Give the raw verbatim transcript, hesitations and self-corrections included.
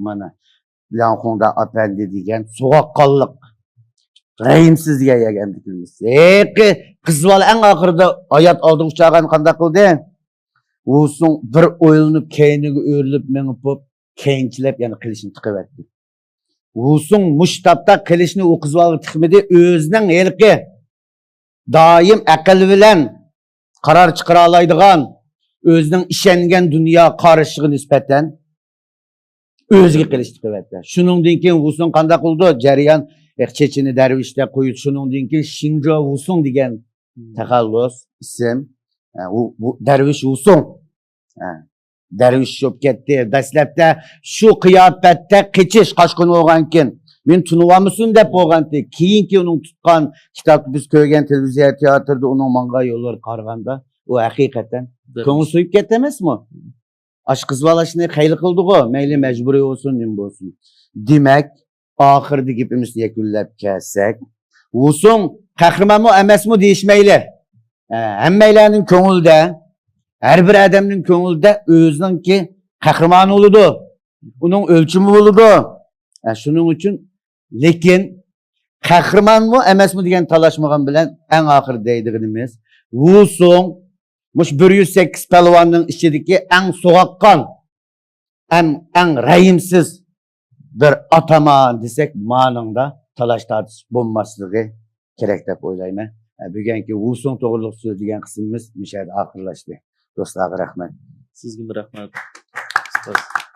مانا لياڭخۇڭدا ئەپەندى دېگەن سوغۇققانلىق، رەھىمسىز دېگەن يەرگە ئەمدى كېلىمىز. ھېلىقى قىز بالا ئەڭ ئاخىرىدا ھايات ئالدىغا ئۇچرىغان قانداق قىلدى؟ ۋۇسۇڭ بىر ئويلىنىپ، كەينىگە ئۆرۈلۈپ مېڭىپ بولۇپ، كەينىچىلەپ يەنە قىلىچنى تىقىۋەتتى. ۋۇسۇڭ مۇشۇ تاپتا قىلىچنى ئۇ قىز بالىغا تىقمىدى، ئۆزىنىڭ ھېلىقى دائىم ئەقىل بىلەن قارار چىقىرالايدىغان، ئۆزىنىڭ ئىشەنگەن دۇنيا قارىشىغا نىسبەتەن ئۆزىگە قىلىچ تىقىۋەتتى. شۇنىڭدىن كېيىن ۋۇسۇڭ قانداق قىلىدۇ؟ جەريان، ئېھ، چېچىنى دەرۋىشتەك قويۇپ، شۇنىڭدىن كېيىن شىڭجۇ ۋۇسۇڭ دېگەن تەخەللۇس، ئىسىم، ئە، ۋۇ-، ۋۇ-، دەرۋىش ۋۇسۇڭ. ئە، دەرۋىش بولۇپ كەتتى. دەسلەپتە شۇ قىياپەتتە قېچىش، قاچقۇن بولغانكىن، مېنى تونۇۋالمىسۇن دەپ بولغانتى. كېيىنكى ئۇنىڭ تۇتقان كىتابتا بىز كۆرگەن تېلېۋىزىيە تىياتىردا ئۇنىڭ ماڭغان يوللىرىغا قارىغاندا، ئۇ ھەقىقەتەن كۆڭۈل سۆيۈپ كەتتى ئەمەسمۇ؟ ئاشۇ قىز بالا شۇنى خەيلى قىلدىغۇ، مەيلى مەجبۇرىي بولسۇن، نېمە بولسۇن. دېمەك، ئاخىرىدا گېپىمىزنى يەكۈنلەپ كەلسەك، ۋۇسۇڭ قەھرىمانمۇ ئەمەسمۇ دېيىش مەيلى. ھە، ھەممەيلەننىڭ كۆڭلىدە، ھەر بىر ئادەمنىڭ كۆڭلىدە ئۆزىنىڭكى قەھرىمانى بولىدۇ، ئۇنىڭ ئۆلچىمى بولىدۇ. ھە، شۇنىڭ ئۈچۈن، لېكىن قەھرىمانمۇ ئەمەسمۇ دېگەن تالاشمىغان بىلەن ئەڭ ئاخىرى دەيدىغىنىمىز، ۋۇسۇڭ مۇشۇ بىر يۈز سەككىز پەلۋاننىڭ ئىچىدىكى ئەڭ سوغۇققان، ئەڭ، ئەڭ رەھىمسىز بىر ئاتامان دېسەك، مانىڭدا تالاش تارتىش بولماسلىقى كېرەك دەپ ئويلايمەن. ئە، بۈگۈنكى ۋۇسۇڭ توغرىلىق سۆزلىگەن قىسمىمىز مۇشۇ يەردە ئاخىرلاشتى. دوستلارغا رەھمەت. سىزگىمۇ رەھمەت، ئۇستاز.